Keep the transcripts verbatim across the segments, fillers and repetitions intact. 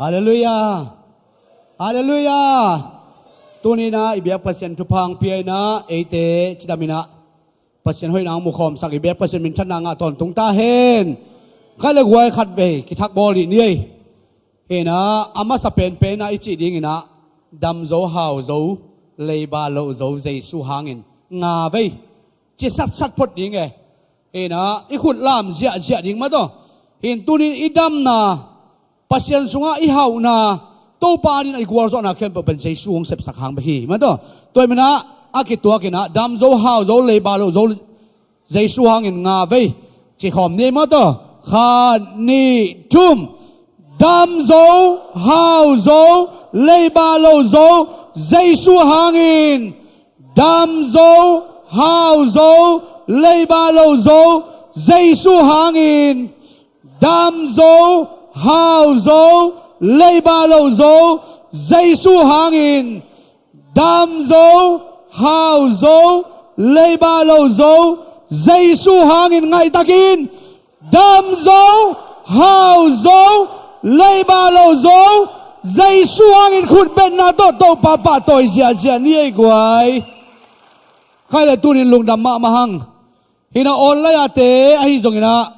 Halleluiah. Halleluiah. Tuni-in ah i biak Pasian thupha hong pia-in ah eite cidam-in ah Pasian hoihna hong mukhawmsak i biak Pasian minthanna ngah tawntung ta hen. Khaile guai, khatvei kithak bawl dih ni ei. Hi-in ah a masa penpen ah i cih dingin ah dam zo hau zo, leiba loh zo Jesu hangin nga vei, ci satsat phot ding e. Hi-in ah i khut lam ziahziah ding mah tawh. Hi-in tuni-in i damna, Pasian sungah i hauhna, Topa adingin i gualzawhna khempeuh pen Jesu hong sepsak hang bek hi mah tawh. Tua ahih manin ah a kituakin ah dam zo hau zo, leiba loh zo Jesu hangin nga vei, ci khawm ni mah tawh. Khat, nih, thum. Dam zo, hau zo, leiba loh zo Jesu hangin. Dam zo, hau zo, leiba loh zo Jesu hangin. Dam zo, hau zo, leiba loh zo Jesu hangin. Dam zo, hau zo, leiba loh zo Jesu hangin. Ngaihtakin. Dam zo, hau zo, leiba loh zo Jesu hangin khutbetna tawh Topa pahtawi ziahziah ni ei guai. Khaile tuni-in lungdam mahmah hang. Hi-in ah online-ate ahi zongin ah,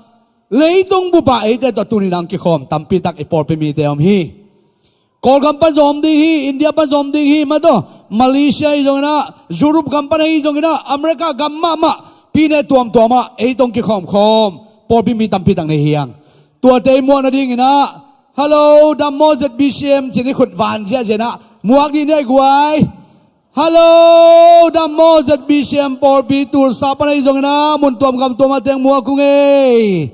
leitung bup ah eite tawh tuni-in ah hong kikhawm tampi tak i pawlpi mite om hi. Kawlgam pan zong om ding hi, India pan zong om ding hi mah tawh. Malaysia ahi zongin ah, Europe gam pan ahi zongin ah, America gam mahmah, pi ne tuamtuam ah ei tawh hong kikhawm khawm pawlpi mi tampi tak nei hi hang. Tuate i muak nadingin ah, "Hallo, dam maw Z B C M," ci-in i khut van ziahziah-in ah muak dih ni ei guai. "Hallo, dam maw Z B C M pawlpi, Tulsa pan ahi zongin ah, mun tuam gam tuam ah teng muak ung ei."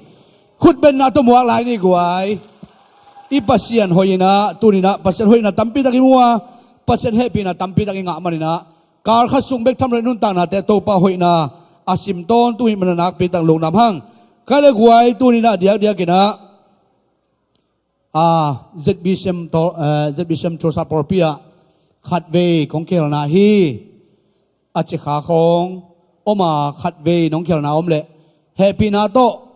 Khutbetna tawh muak lai ni guai. I Pasian hoih in ah, tuni-in ah Pasian hoihna tampi tak i mu a, Pasian hehpihna tampi tak i ngah manin ah, kal khat sung bek tham lo-in nuntaknate Topa hoihna a sim tawntung i hih manin ah nakpi tak lungdam hang. Khaile guai, tuni-in ah diakdiakin ah, a, Z B C M taw, eh, Z B C M Tulsa pawlpi ah khatvei kong kihelna hi. A ci kha khawng om a, khatvei nong kihelna om leh, hehpihna tawh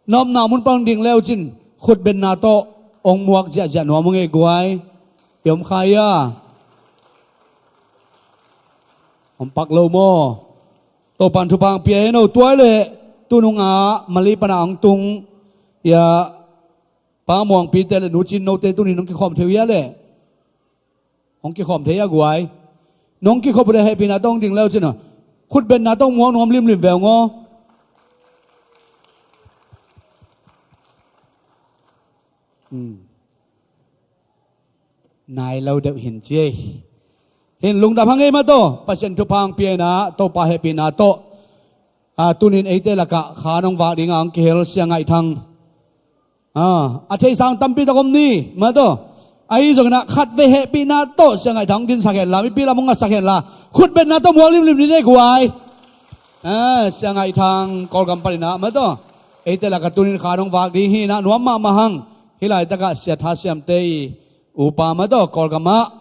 na omna mun pan hong ding le uh cin, khutbetna tawh hong muak ziahziah nuam ung ei guai. I om kha hia? Om pak lo maw? Topa'n thupha hong pia hen aw. Tua leh tunung ah Malay pan a hong tung, ya, Pa Muangpi te le Nu Cin No te tuni-in hong kikhawm thei uh hia leh? Hong kikhawm thei a guai. Nong kikhop uh leh hehpihna tawh hong ding le uh cin aw. Khutbetna tawh hong muak nuam limlim ve ung aw. Hmm. Nai lo deuh hin ci ei. Hin lungdam hang ei mah tawh. Pasian thupha hong pia-in ah, Topa hehpihna tawh, a, tuni-in eite lakah khan hong vak dingah hong kihel Sia Ngaih Thang. A, a theihsa tampi tak om ni mah tawh. Ahi zongin ah khatvei hehpihna tawh Sia Ngaih Thang hong dinsak hen la, mipi lam hong ngatsak hen la, khutbetna tawh muak limlim ni ei guai. A, Sia Ngaih Thang Kawlgam panin ah mah tawh, eite lakah tuni-in khan hong vak ding hi-in ah nuam mahmah hang. Hih laitakah Sia Tha Siamte i upa mah tawh, Kawlgam ah,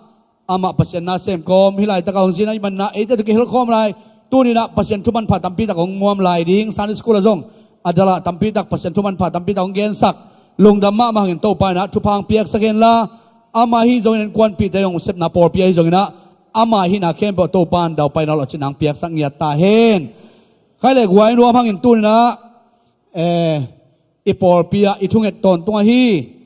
amah Pasian na sem kawm hih laitakah hong zin ahih manin ah eite tawh kihel khawm lai. Tuni-in ah Pasian thu manpha tampi tak hong muam lai ding, Sunday school ah zong a dal ah tampi tak Pasian thu manpha tampi tak hong gensak. Lungdam mahmah hangin Topa in ah thupha hong piaksak hen la, amah ahi zongin innkuanpihte zong sepna pawlpi ahi zongin ah, amah hihna khempeuh Topa in daupaina lawhcinna hong piaksak ngiat ta hen. Khai le guai, nuam hangin tuni-in ah, eh, i pawlpi ah i thunget tawntung ahi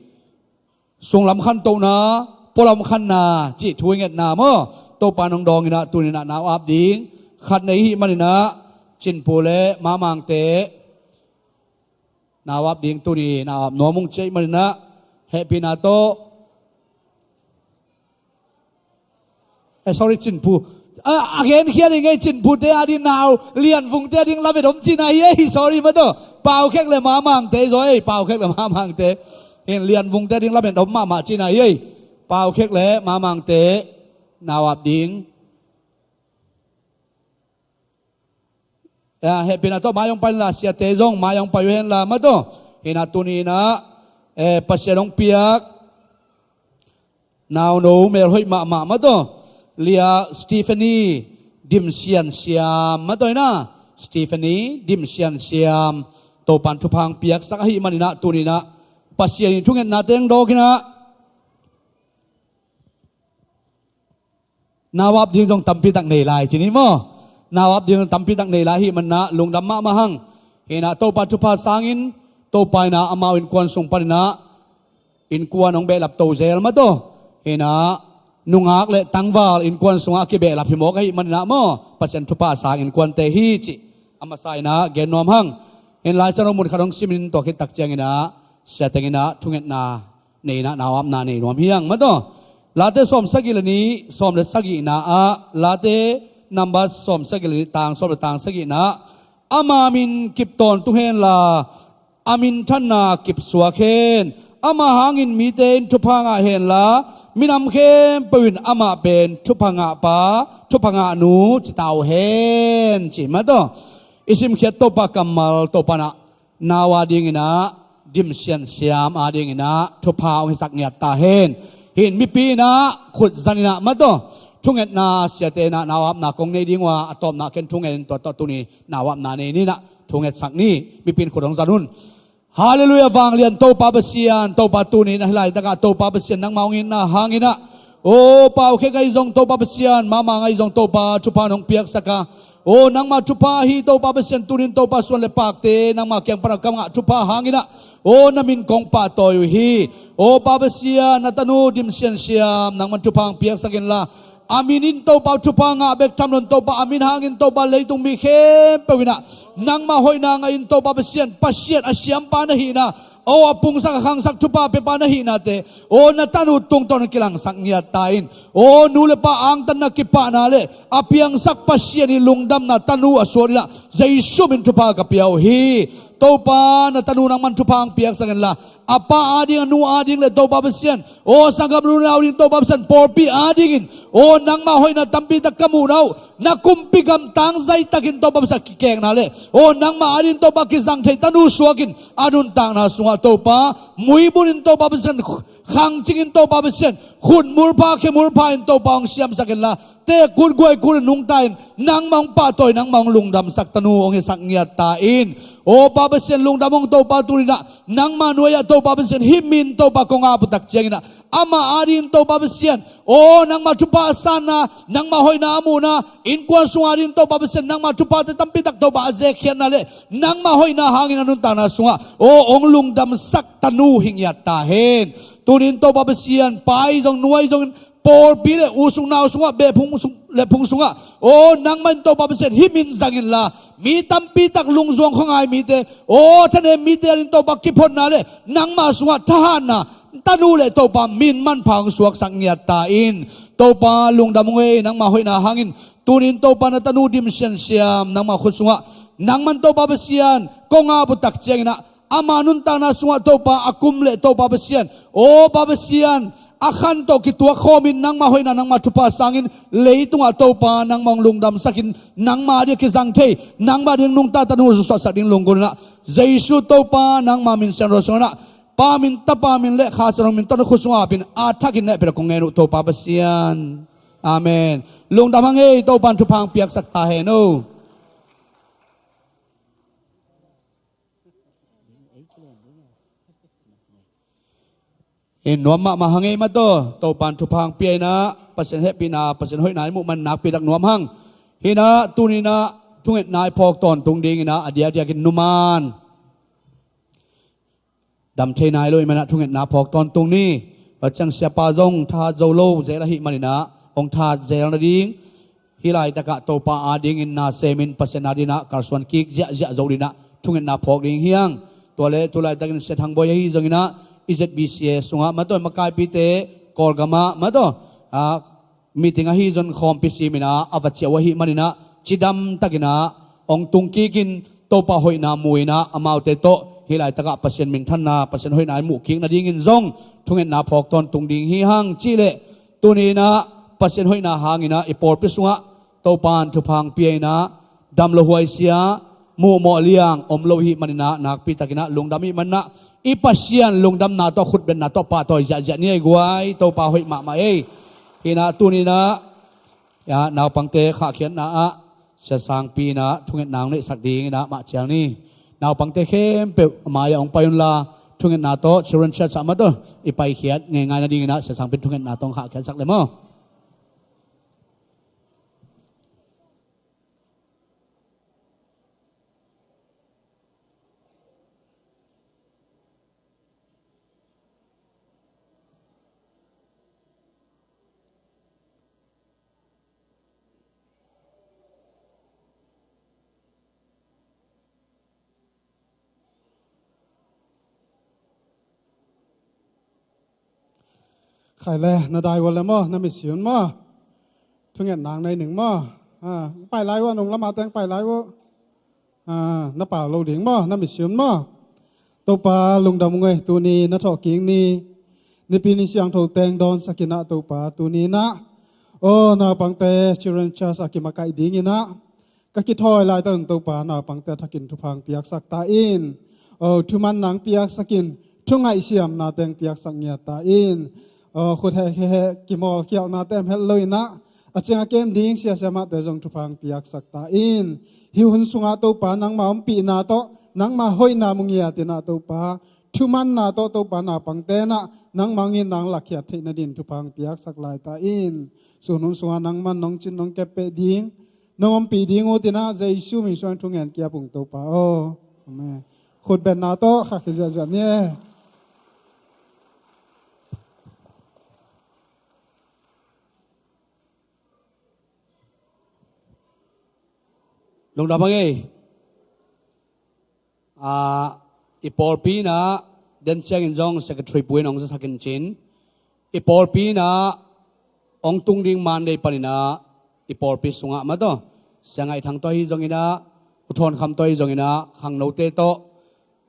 sunglam khantohna, pualam khanna cih thu i ngetna maw, Topa in hong dawng in ah, tuni-in ah na ap ding khat nei i hih manin ah, Cinpu le Mamangte na ap ding, tuni na ap nuam ung ci ahih manin ah, hehpihna tawh. Eh, sorry, Cinpu. Ah, a gen khial hi ngei, Cinpute a ding nau, Lianvungte a ding lamet om cihna hi ei, sorry mah tawh. Paukhek le Mamangte zaw ei, Paukhek le Mamangte. Hin Lianvungte a ding lamet om mahmah cihna hi ei. Paukhek le Mamangte na ap ding. Ya, hehpihna tawh mai hong pai hen la, siate zong mai hong pai uh hen la mah tawh. Hi-in ah tuni-in ah, eh, Pasian hong piak nauno melhoih mahmah mah tawh, Lia Stephanie Dim Sian Siam mah tawh, hi-in ah, Stephanie Dim Sian Siam, Topa'n thupha hong piaksak ahih manin ah, tuni-in ah Pasian in thungetna teng dawk in ah, Nau ap ding zong tampi tak nei lai ci ni maw? Nau ap ding zong tampi tak nei lai ahih manin ah lungdam mahmah hang. Hi in ah Topa thupha sangin, Topa in ah amau innkuan sung panin ah innkuan hong behlap to zel mah tawh. Hi in ah nungak le tangval innkuan sungah a kibehlap hi mawk ahih manin ah maw, Pasian thupha sang innkuante hi cih a masa in ah gen nuam hang. Hi in Lai Siangtho mun khat hong simin tua khit tak ciangin ah sia teng in ah thungetna nei in ah nau apna nei nuam hi hang mah tawh. Late sawm sagih le nih, sawm le sagihna ah, Late number sawm sagih le nih, tang sawm le tang sagihna ah, ama min kip tawntung hen la, a minthanna kip suak hen. Ama hangin mite in thupha ngah hen la, minam khempeuh in amah pen thupha ngah pa, thupha ngah nu ci ta uh hen, ci mah tawh. I simkhiat Topa kammal, Topa in ah nau a dingin ah, dim siansiam a dingin ah thupha hong hisak ngiat ta hen. Hi in mipi in ah khut zan in ah mah tawh, thungetna siate in ah nau apna kong nei ding uh a, a tawpna ken thunget in tua tawh tuni nau apna nei ni in ah thungetsak ni. Mipi in khut hong zan un. Halleluiah, vanglian Topa Pasian, Topa tuni in ah hih laitakah Topa Pasian nangmah hong itna hangin ah, aw, pau khek ahi zong Topa Pasian, mahmah ahi zong Topa thupha nong piaksak a, aw, nangmah thupha ahi Topa Pasian, tuni in Topa suan le pakte nangmah kiang pan a ka ngah thupha hangin ah, aw, na min kong pahtawi uh hi. Aw Pa Pasian, na tanu dim siansiam nangman thupha hong piaksak inla, a min in Topa thupha ngah bek tham loin Topa, a min hangin Topa leitung mi khempeuh in ah nangmah hoihna ngah in Topa Pasian, Pasian a siampa na hihna, aw, a pungsak a khangsak thupha pepa na hihnate, aw, na tanu tungtawn kilangsak ngiat ta in. Aw, nu le pa angtanna kipahna le a piangsak Pasian ii lungdamna tanu a suak in ah Jesu min thupha ka pia uh hi. Topa na tanu nangman thupha hong piaksak inla, a pa ading, a nu ading le Topa Pasian, aw, sanggam nu le nau ding Topa Pasian, pawlpi adingin, aw, nangmah hoihna tampi tak ka muhna uh, na kumpi gam tangzai takin Topa Pasian kikekna le, aw, nangmah ading Topa kizang thei tanu suakin a nuntakna sungah Topa muibun in Topa Pasian, khangcing in Topa Pasian, khut mulpha khe mulpha in Topa hong siamsak inla, teek kut guai kut in nungta in nangmah hong pahtawi, nangmah hong lungdamsak tanu hong hisak ngiat ta in. Aw Pa Pasian, lungdam hong Topa, tuni in ah nangmah nuai-ah Topa Pasian, hih min Topa kong ap uh tak ciangin ah, amah adingin Topa Pasian, aw, nangmah thupha a sanna, nangmah hoihna a muhna, innkuan sung adingin Topa Pasian, nangmah thuphate tampi tak Topa a zekkhiatna le nangmah hoihna hangin a nuntakna sungah, aw, hong lungdamsak tanu hi ngiat ta hen. Tuni in Topa Pasian, pa ahi zong, nu ahi zongin, pawlpi le u sung nau sungah, beh phung sung, le phung sungah, aw, nangmah in Topa Pasian, hih min zang inla, mi tampi tak lungzuang khuangai mite, aw, thanem mite adingin Topa kiphotna le nangmah sungah thahatna tanu le Topa min manpha hong suaksak ngiat ta in. Topa lungdam ung ei, nangmah hoihna hangin tuni in Topa na tanu dim siansiam nangmah khut sungah, nangman Topa Pasian kong ap uh tak ciangin ah, ama nuntakna sungah Topa a kum le Topa Pasian, aw Pa Pasian, a khan tawh kituak khawmin nangmah hoihna, nangmah thupha sangin leitungah Topa nangmah hong lungdamsakin, nangmah ading kizang thei, nangmah ading nungta tanu suahsak ding lunggulhna, Jesu Topa nangmah min siangtho sungah, Pa min, Tapa min le Kha Siangtho min tawh na khut sungah apin, a thakin na hehpihna kong ngen uh Topa Pasian. Amen. Lungdam hang ei, Topan thupha hong piaksak ta hen aw. Hi in nuam mahmah hang ei mah tawh, Topan thupha hong pia in ah, Pasian hehpihna, Pasian hoihna i muh man nakpi tak nuam hang. Hi in ah tuni in ah thungetna i phawk tawntung dingin ah, a diakdiakin numan dam thei nai lo ahih manin ah thungetna phawk tawntung ni. Tua ciang siapa zong thahat zo lo zel ahih manin ah, hong thahat zel nading, hih laitakah Topa adingin na semin Pasian adingin ah kalsuan kik ziahziah zo dingin ah thungetna phawk ding hi hang. Tua leh tu laitakin Sia Thang Bawi ahi zongin ah, i Z B C A sungah mah tawh, makaipite Kawlgamah mah tawh, ah, meeting ahi zong khawmpi simin ah a va ciah uh ahih manin ah, cidam takin ah hong tung kikin, Topa hoihna mu in ah, amaute tawh hih laitakah Pasian minthanna, Pasian hoihna i muh kik nadingin zong thungetna phawk tawntung ding hi hang. Cih leh tuni in ah Pasian hoihna hangin ah i pawlpi sungah Topan thupha hong pia in ah, dam lo huaisia, muhmawh liang om lo ahih manin ah, nakpi takin ah lungdam ahih manin ah, i Pasian lungdamna tawh, khutbetna tawh pahtawi ziahziah ni ei guai, Topa hoih mahmah ei. Hi in ah tuni in ah, ya, naupangte khahkhiatna ah Sia Sangpi in ah thungetna hong neihsak dingin ah mah cial ni. Naupangte khempeuh a mai-ah hong pai unla, thungetna tawh Children Church ah mah tawh i paikhiat ngeingai nadingin ah Sia Sangpi in thungetna tawh hong khahkhiatsak le maw. Khai le, na dai ua le maw, na mitsi un maw. Thungetna nei ning maw. Ah, pai lai ua, nung lama teng pai lai ua. Ah, na pau lo ding maw, na mitsi un maw. Topa lungdam ung ei, tuni na thawhkik ni. Nipi ni siangtho teng dawnsak in ah Topa tuni in ah, aw, naupangte Children Church a kimakaih ding in ah ka kithawi laitak un Topa naupangte a thakin thupha hong piaksak ta in. Aw, thuman nang piaksak in, thu ngaihsiamna teng piaksak ngiat ta in. Aw, khut heh heh heh kimawlkhialhna tem het lo in ah a ciang a kem ding siasia mahte zong thupha hong piaksak ta in. Hih hun sungah Topa nangma ompihna tawh nangma hoihna mu ngiat in ah Topa, thumanna tawh Topa naupangte in ah nangma hong itna hong lakkhiat theih nading thupha hong piaksak lai ta in. Sun hun sungah nangman nong cin nong kep peh ding, nong ompih ding uh ci in ah Jesu min suang thungen kiap ung Topa aw. Amen. Khut betna tawh khakhi ziahziah ni. Lungdam hang ei. Ah, i pawlpi in ah den ciangin zong secretary pu in hong zasak in cin. I pawlpi in ah hong tung ding Monday panin ah i pawlpi sungah mah tawh, Sia Ngaih Thang tawh ahi zongin ah, U Thawn Kham tawh ahi zongin ah, khangnote tawh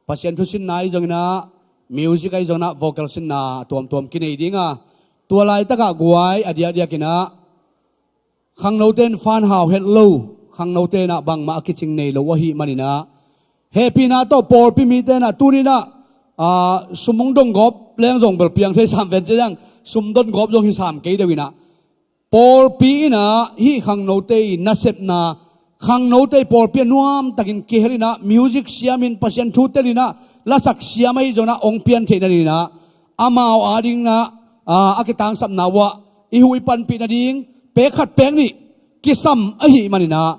Pasian thu sinna ahi zongin ah, music ahi zongin ah, vocal sinna tuamtuam kinei ding a, tua laitakah guai a diakdiak in ah khangnote in fan hau het lo, khangnote in ah bangmah a kicing nei lo ahih manin ah, hehpihna tawh pawlpi mite in ah tuni in ah, ah, sum hong dong gawp leng zong bel piang thei sam ven ci dang, sum don gawp zong hi sam kei deuh in ah, pawlpi in ah hih khangnote i nasepna, khangnote i pawlpi a nuamtakin kihel in ah, music siamin Pasian thu tel in ah, lasak siam ahi zongin ah hong pian theih nading in ah, amau ading in ah, ah, a kitangsapna uh ah i huh i panpih nading pek khat pek nih kisam ahih manin ah,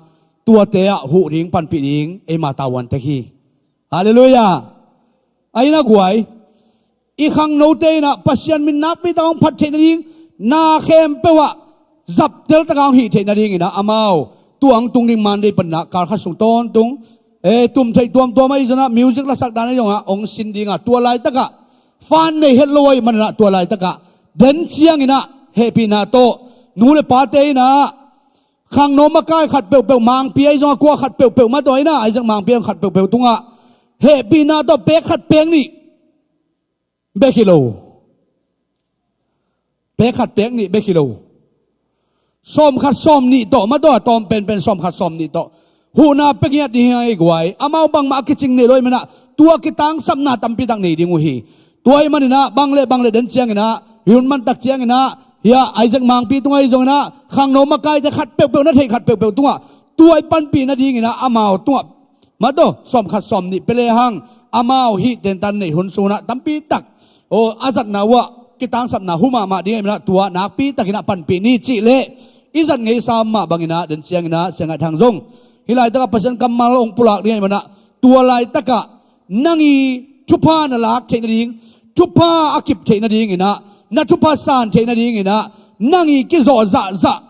tuate ah huh ding panpih ding eima tavuan tek hi. Halleluiah. Ahi in ah guai, i khangnote in ah Pasian min nakpi tak hong phat theih nading, na khempeuh ah zaptel tak a hong hih theih nading in ah amau tua hong tung ding Monday panin ah kal khat sung tawntung, eh, tum theih tuamtuam ahi zongin ah, music lasak dan ahi zongin ah hong sin ding a, tua laitakah fan nei het lo ahih manin ah tua laitakah den ciangin ah hehpihna tawh nu le pate in ah khangno makai khat peuhpeuh, Mangpi ahi zongin ah kua khat peuhpeuh mah tawh in ah, Isaac Mangpi khat peuhpeuh tungah hehpihna tawh pek khat pek nih bek hi lo. Pek khat pek nih bek hi lo. Sawm khat sawm nih tawh mah tawh, a tawm penpen sawm khat sawm nih tawh huhna pia ngiat ding hi hang ei guai. Amau bangmah a kicing nei lo ahih manin ah tua kitangsapna tampi tak nei ding uh hi. Tua ahih manin ah bang le bang le den ciangin ah, hun man tak ciangin ah, hia Isaac Mangpi tungah ahi zongin ah, khangno makaite khat peuhpeuh na theih khat peuhpeuh tungah tua i panpih nading in ah amau tungah mah tawh sawm khat sawm nih pia le hang, amau hih tentan neih hun sungin ah tampi tak, aw, a zatna uh ah kitangsapna huh mahmah ding ahih manin ah tua nakpi takin ah panpih ni cih leh i zat ngeisa mah bangin ah den ciangin ah Sia Ngaih Thang zong hih laitakah Pasian kammal hong pulak ding ahih manin ah, tua laitakah nang i thupha na lak theih nading, thupha a kip theih nading in ah, na thupha san theih nading in ah, nang i kizawh zahzah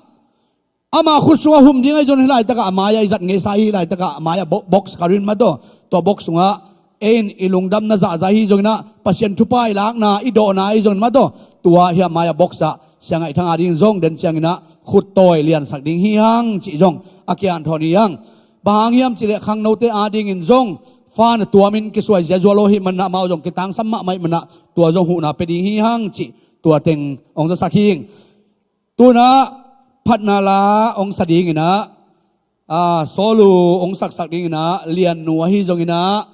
ama khut sungah hum ding ahi zongin hih laitakah a mai-ah i zat ngeisa, hih laitakah a mai-ah bo-, box ka rin mah tawh, tua box sungah ei in i lungdamna zahzah ahi zongin ah, Pasian thupha i lakna, i dawhna ahi zongin mah tawh, tua hih a mai-ah box ah Sia Ngaih Thang ading zong den ciangin ah khut tawi liansak ding hi hang cih zong a kihanthawn hi hang. Bang hang hiam cih leh khangnote adingin zong fan a tuamin kisuai ziazua lo ahih manin ah, amau zong kitangsam mahmah ahih manin ah tua zong huhna pia ding hi hang cih tua teng hong zasak hi ing. Tu in ah phatna la hong sa ding in ah, a, solo hong saksak ding in ah, Liannu ahi zongin ah,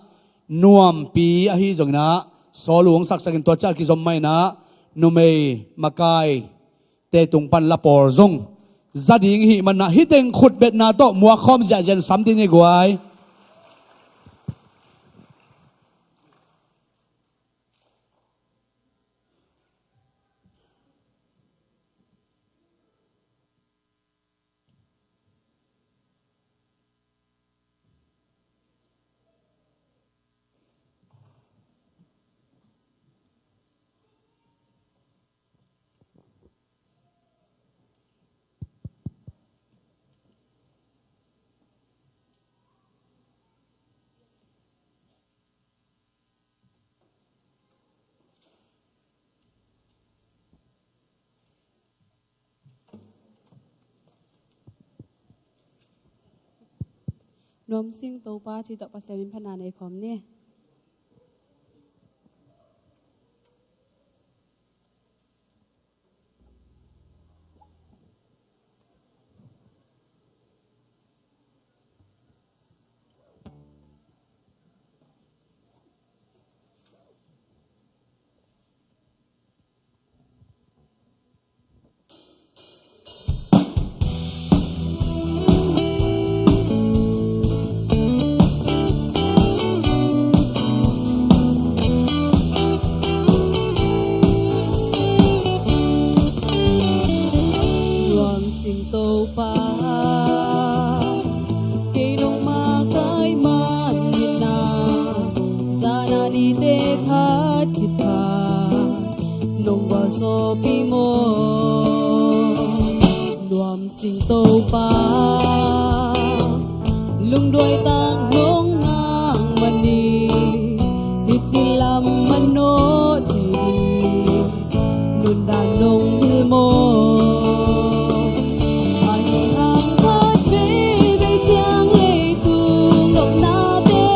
Nuampi ahi zongin ah, solo hong saksak in tua ciang a kizom mah in ah, numei makaite tung pan la pawl zong za ding ahih manin ah, hih teng khut betna tawh muak khawm ziahziah in sam dih ni guai. Nuam sing Topa, ci tawh Pasian min phatna nei khawm ni. Nuam sing Topa, kei nong makaih man in ah, caan a nite khat khit khat nong gualzawhpih maw? Nuam sing Topa, lungduai tak nong ngak man in, hih ci lam manawh thei ding nuntak nong hilh maw? Ahi hang khat veivei ciang leitung nopnate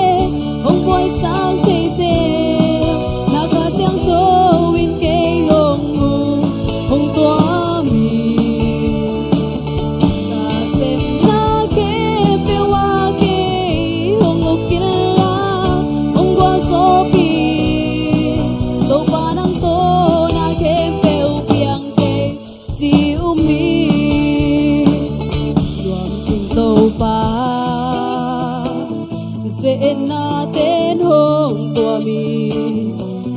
hong buaisak thei seh, na Kha Siangtho in kei hong uk, hong tuam hi. Ka sepna khempeuh ah kei hong uk inla, hong gualzawhpih, Topa nang tawh na khempeuh piang thei, ci um hi. Nuam sing Topa, ze-etna ten hong tuam hi,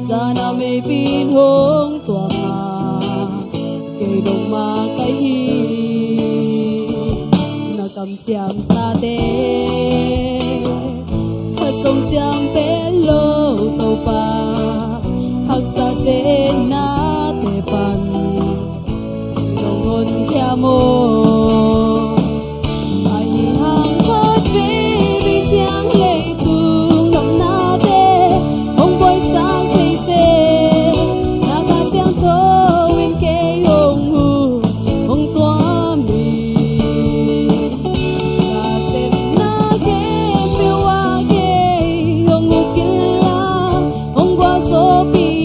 caan a meipi in hong tuam a, kei nong makaih hi. Na kamciamsate khat zong ciam pen lo Topa, haksa ze-etnate pan nong honkhia maw? Ahi hang khat veivei ciang leitung nopnate hong buaisak thei seh, na Kha Siangtho in kei hong uk, hong tuam hi. Ka sepna khempeuh ah kei hong uk inla, hong gualzawhpih,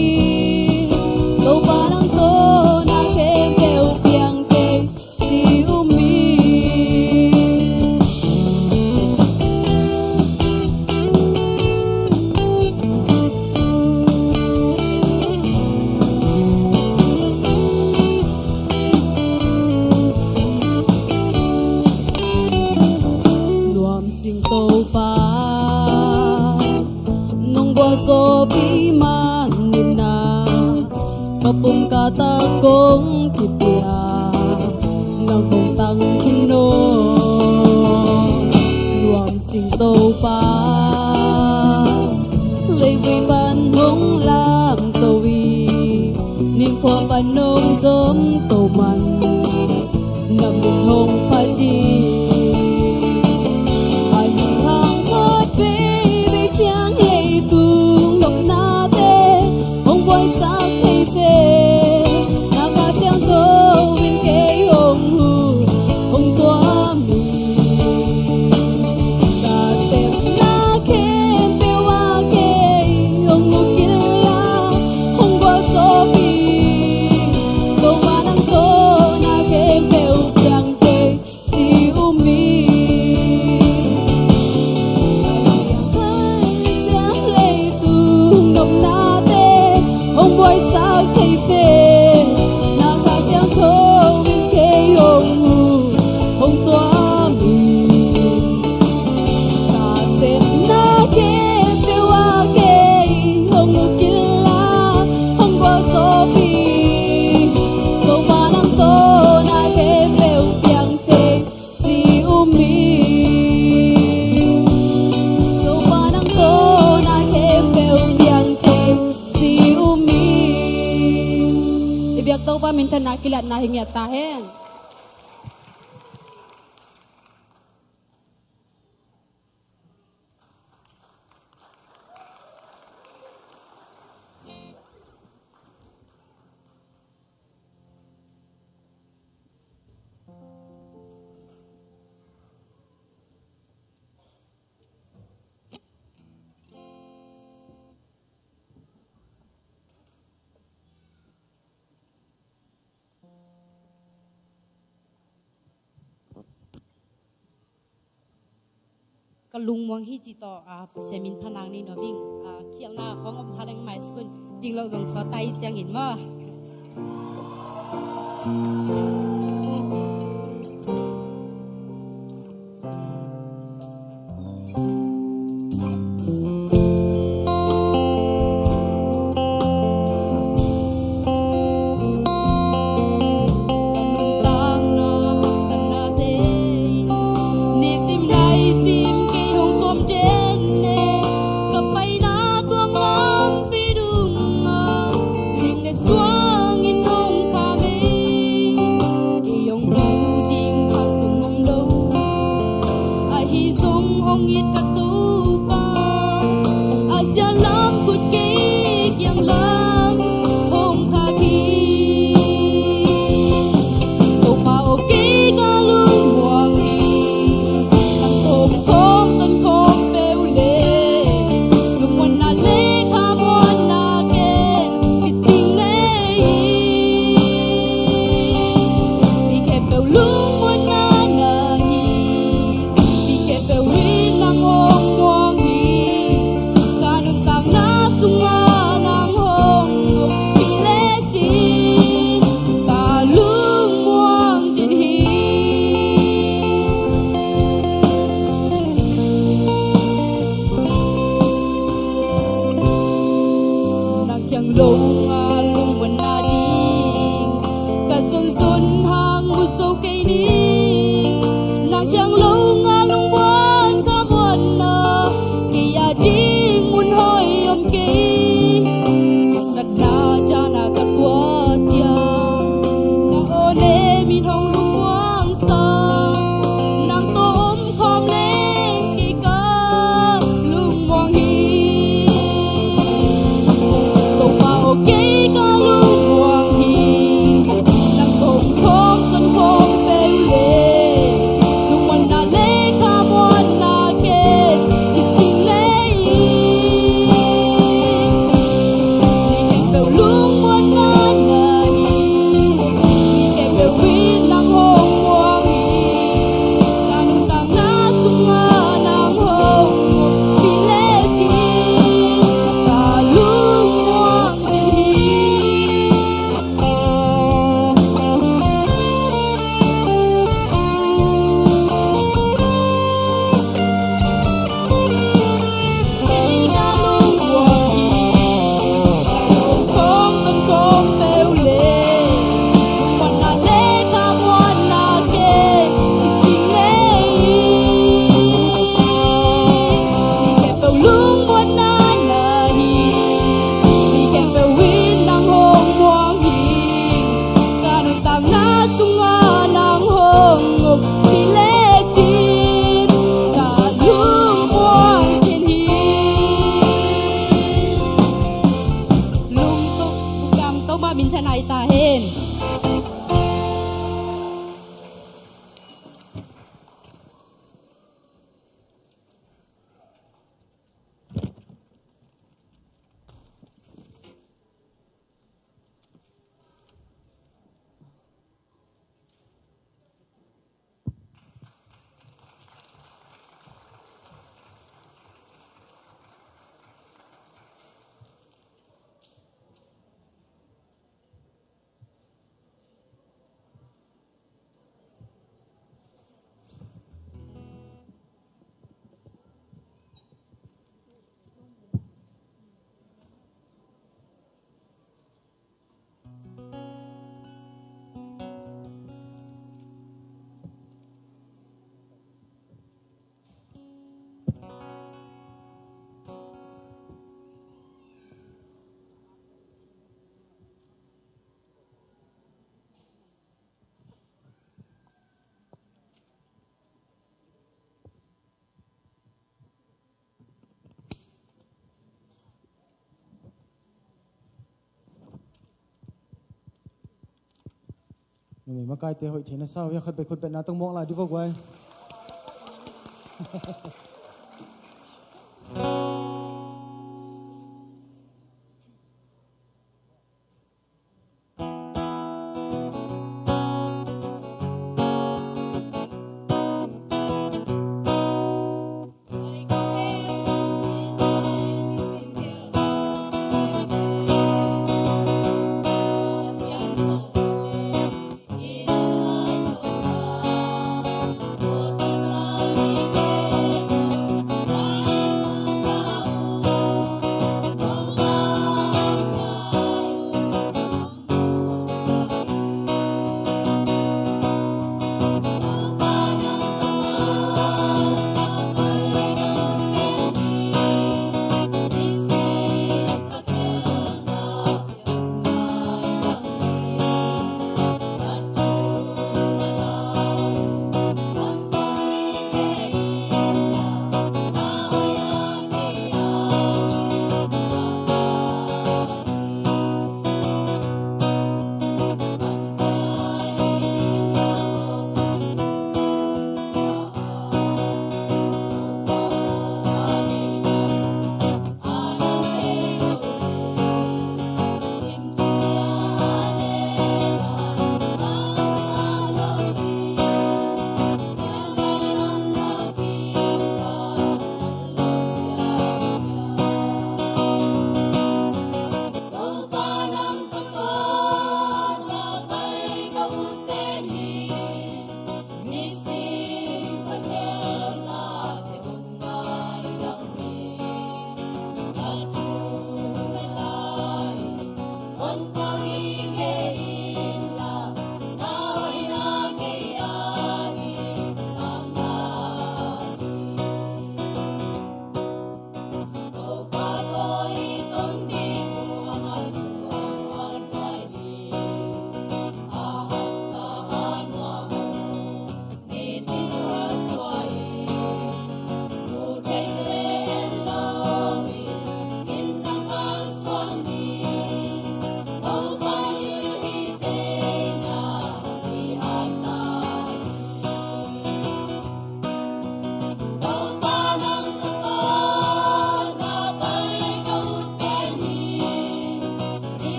Topa nang tawh na khempeuh piang thei, ci um hi. Nuam sing Topa, nong gualzawhpih man in ah, ka pum ka tak kong kipia, nang kong tang khin nawn. Nuam sing Topa, leivui pan hong lamto hi, ningkhua pan nong zomto man, na min hong phat hi. Ahi hang khat veivei ciang leitung nopnate hong buaisak thei seh, na Kha Siangtho in kei hong uk, hong tuam hi. Ka sepna khempeuh ah kei hong uk inla, hong gualzawhpih, Topa nang tawh na khempeuh piang thei, ci um hi. Ahi hang khat veivei ciang leitung nopnate hong buaisak thei seh, na Kha Siangtho in kei hong uk, hong tuam hi. Ka sepna khempeuh ah kei hong uk inla, hong gualzawhpih, Topa nang tawh na khempeuh piang thei, ci um hi. Topa nang tawh na khempeuh piang thei, ci um hi. I biak Topa minthanna kilatna hi ngiat ta hen. ka lungmuang hi ci tawh, ah, Pasian min phanang nei nuam ing, ah, khialhna khawng om kha leng mai sukun ding lo zong sawt ta i ciangin maw. Ka nuntakna haksatnate in nisim naisim kei hong tuam den e. Ka paina tuang lampi dungah ling le suangin hong kham e. Kei hong hu ding khak zong om lo. Ahi zong hong it ka Topa, a zia lam khut kei kiang lam hong khak hi. Topa aw, kei ka lungmuang hi. Nang tawh om khawm, ton khawm peuh le lungmuanna le khamuanna ken kicing nei hi. Mi khempeuh lungmuanna na hi. Mi khempeuh in nang hong muang hi. Ka nuntakna sungah nang hong ompih lecin ka lungmuang den hi. Nang kiang lo nga lungmuanna ding ka zonzon hang mu zo kei ning. Nang kiang lo nga lungmuan khamuanna kei a ding mun hoih om kei. Haksatna dana ka tuah ciang na aw ne min hong lungmuang sa. Nang tawh om khawm leng kei ka lungmuang hi. Topa aw, kei ka lungmuang hi. Nang tawh om khawm, ton khawm peuh le lungmuanna le khamuanna ken kicing nei hi. Mi khempeuh lungmuanna na hi. Mi khempeuh in nang hong muang hi. Ka nuntakna sungah nang hong ompih lecin ka lungmuang den hi. Kei ka lungmuang hi. Ka lungmuang, ton khawm peuh le lungmuanna le khamuanna ken kicing nei hi. Mi khempeuh lungmuanna na hi. Mi khempeuh in nang hong muang hi. Ka nuntakna sungah nang hong ompih lecin ka lungmuang den hi. Lungdam, Topa min thang nai ta hen. Numei makaite hoih theihna sa uh hia, khat bek khut betna tawh mawk lai dih vok vai.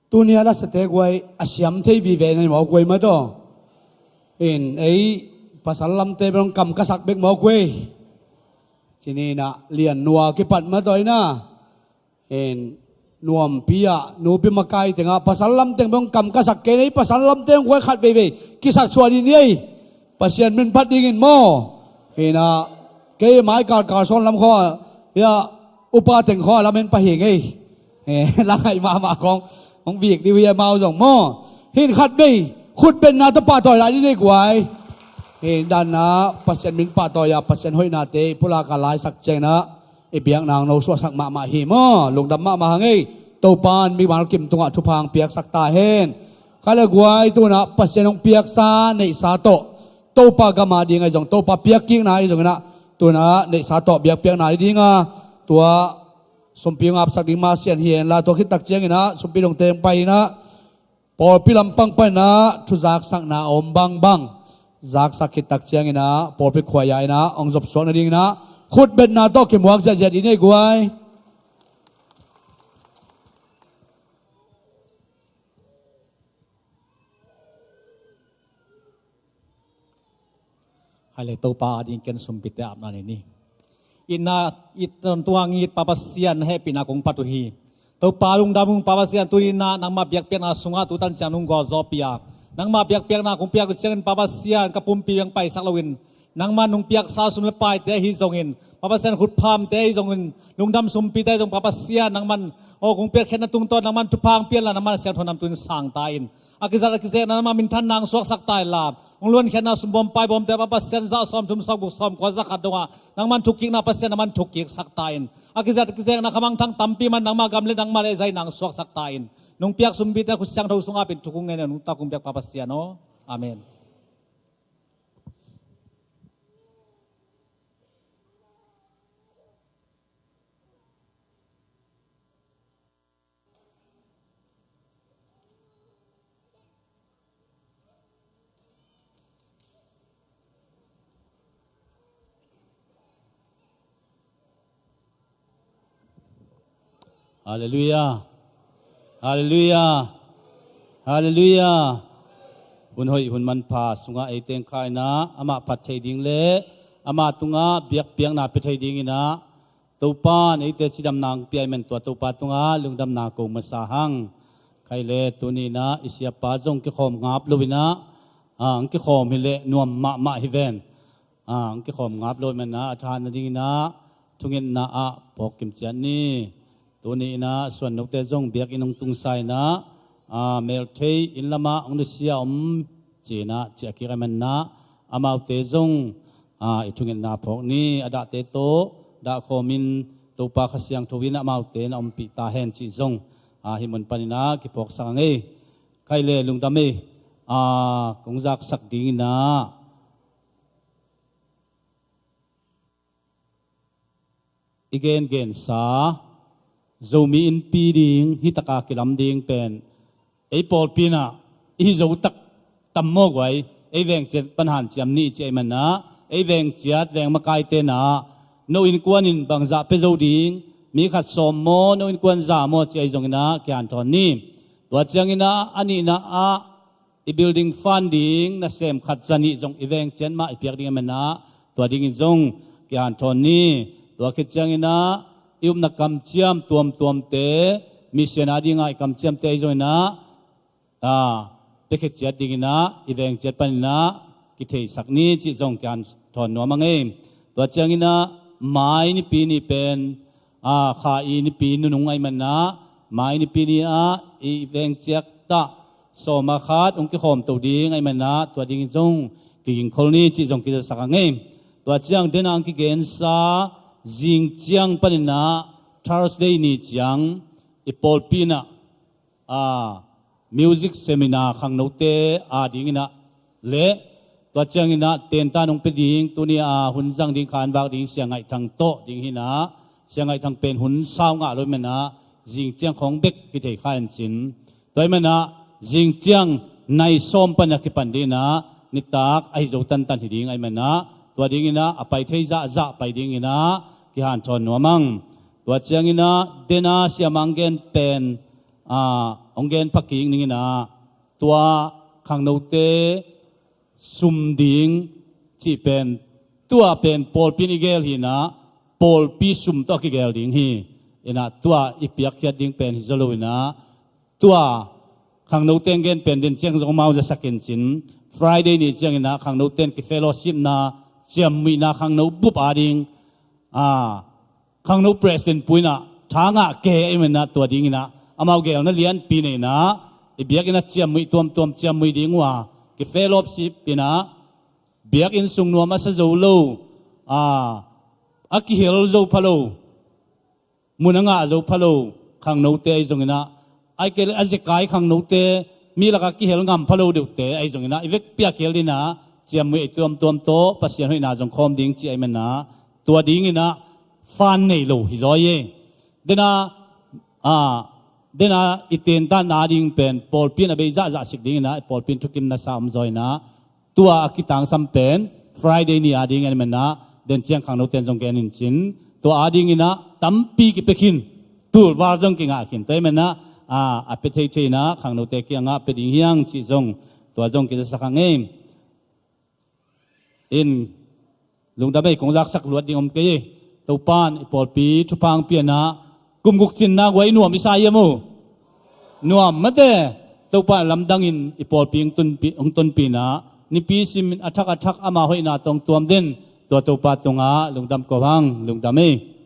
Tuni a la sate guai a siam thei vive nei mawk guai maw taw. In ei pasal lamte bang kam ka sak bek mawk guai. Cini na lian nua kipat maw taw ina. In nuampi ah nupi makai tengah pasal lamteng bang kam ka sak kei nei pasal lamteng guai khat veivei kisat suah ni ei. Pasian min phat dingin maw. Ina kei mai kalkal sawn lam khaw ia upa teng khaw lam en pahing ei. Eh, la ngai mahmah kong hong bik diu hi amau zong maw. Hin khat vei khutbenna tawh pahtawi lai ni nei guai. Hin danna Pasian min pahtawi a Pasian hoihnate pulaka laisak ciangna i biakna hong no suahsak mahmah hi maw. Lungdam mahmah hang ei. Topan mi bang kim tungah thupha hong piaksak ta hen. Kha le guai tuna Pasian hong piaksa neihsa tawh Topa gama ding ahi zong Topa piakkikna ahi zong ina tuna neihsa tawh biakpiakna ahi dinga tua sumpi hong apsak ding masian hi henla tua khittak ciangina sumpi dongte hong pai ina pawlpi lampang panina thuzaksakna a om bangbang zaksak khittak ciangina pawlpi khuaia ina hong zopsuak nadingina khutbetna tawh kimuak ziahziah dih nei guai. Hai le Topa a ding ken sumpite apna nei ni. Itna it tuang it Pa Pasian hehpihna kong phat uh hi. Topa lungdam ung Pa Pasian tuni na nangmah biakpiakna sungah tutan ciang nung gawlzawpia nangmah biakpiakna kong piak uh ciangin Pa Pasian ka pumpi bang paisak loin nangmah nung piaksa sum le paite ahi zongin Pa Pasian khutphamte ahi zongin lungdam sumpite ahi zong Pa Pasian nangman aw kong piakkhiatna tungtawn nangman thupha hong pianla nangman siangtho namtun sangta in a kizat a kizekna nangmah minthan nang suaksak ta inla hong luankhiatna sumbawm paibawmte Pa Pasian zah sawm thum sawm guk sawm kua za khat dongah nangman thukkikna Pasian nangman thukkiksak ta in a kizat a kizekna khamangthang tampi man nangmah gam le nangmah le zai nang suaksak ta in nung piak sumpite khut siangtho sungah pin thuk hong ngen nungtak hong piak Pa Pasian aw. Amen. Halleluiah. Halleluiah. Halleluiah. Hun hoih hun manpha sungah ei tengkhaina amah phat thei ding le amah tungah biakpiakna pia thei dinginah Topan eite cidamna ang pia i men tua Topa tungah lungdamna ko masa hang. Khai le tuninah i siapa zong kikhawm ngap loinah ang kikhawm hileh nuam mahmah hi ven. Ang kikhawm ngap lo i menah a tha nadinginah thungetna ah phawk kimciat ni. Tuni inah suan note zong biakinn hong tungsa inah melthei inn lamah hong nusia om cinah ciahkik a menah amaute zong i thungetna phawk ni. A dahte tawh dahkhawmin Topa Kha Siangtho in amaute na ompih ta hen cih zong hih mun paninah kiphawksak a ngei. Khai le lungdam ei kong zaksak dinginah i gengensa Zomi Innpi ding hitaka kilam ding pen ei pawlpi inah i hi zo tak tam maw guai. Ei veng ciat pan hanciam ni i ci a i manah ei veng ciat veng makai tenah no innkuan in bangzah pia zo ding mi khat sawm maw no innkuan za maw ci a i zonginah kihanthawn ni. Tua cianginah a nihna ah i building fund ding nasem khat zanih zong i veng ciat mah i piak ding a menah tua dingin zong kihanthawn ni. Tua khit cianginah i upna kamciam tuamtuamte mission a dingah i kamciamte i zonginah pia khit ciat dinginah i veng ciat paninah kitheisak ni cih zong kihanthawn nuam a ngei. Tua cianginah mai nipi ni pen kha i nipi nunung a i manah mai nipi ni ah i veng ciat ah sawma khat hong kikhawm to ding a i manah tua dingin zong kigingkhol ni cih zong kizasak a ngei. Tua ciang denah ang kigensa zing ciang paninah Thursday ni ciang i pawlpi inah music seminar khangnote a dinginah le tua cianginah tentan hong pia ding tuni a hun zang ding kha an vak ding Sia Ngaih Thang tawh ding hinah Sia Ngaih Thang pen hun sau ngah lo i manah zing ciang khawng bek hi thei kha en cin. Tua i manah zing ciang nai sawm pan a kipan dinah nitak ahi zo tantan hi ding a i manah tua dinginah a pai thei zahzah pai dinginah kihanthawn nuam ang. Tua cianginah dena siamang gen pen hong gen pha kik ning inah, tua khangnote sum ding cih pen, tua pen pawlpi in i gel hi inah, pawlpi sum tawh kigel ding hi. Inah tua i piakkhiat ding pen hi zaw lo inah, tua khangnote hong gen pen den ciang zong amau zasak in cin, Friday ni ciang inah khangnote in kifellowshipna, ciammuihna khangno bup ading, a, khangno president pu inah tha ngah kei ahih man inah tua ding inah amau gelna lianpi nei inah, i biakinn ah ciammuih tuamtuam ciammuih ding uh a, kifellowship inah, biakinn sung nuam a sa zo lo, a, a kihel zo pha lo, mun a ngah zo pha lo khangnote ahi zong inah, ahih kei leh a zekai khangnote, mi lakah kihel ngam pha lo deuhte ahi zong inah, i vekpi a kihel ding inah ciammuih ei tuamtuam tawh Pasian hoihna zong khawm ding cih ahih man inah, tua ding inah fan nei lo hi zaw hi. Dena, a, dena i tentanna ding pen pawlpi in a bei zahzah sik ding inah, pawlpi in thukimna sa om zaw inah, tua a kitangsam pen Friday ni ading en man inah, den ciang khangnote in zong gen in cin, tua ading inah tampi kipia khin, tulval zong kingah khin, tua ahih man inah, a, a pia thei thei inah khangnote kiangah pia ding hi hang cih zong, tua zong kizasak hang ei. In, lungdam ei, kong zaksak luat ding om kei hi. Topa in i pawlpi thupha hong pia inah, kum guk cinna guai nuam i sa hiam uh? Nuam mate. Topa in lamdang in i pawlpi hong tunpi, hong tunpi inah, nipi simin a thak a thak ama hoihna tawh hong tuam den, tua Topa tungah lungdam ko hang, lungdam ei.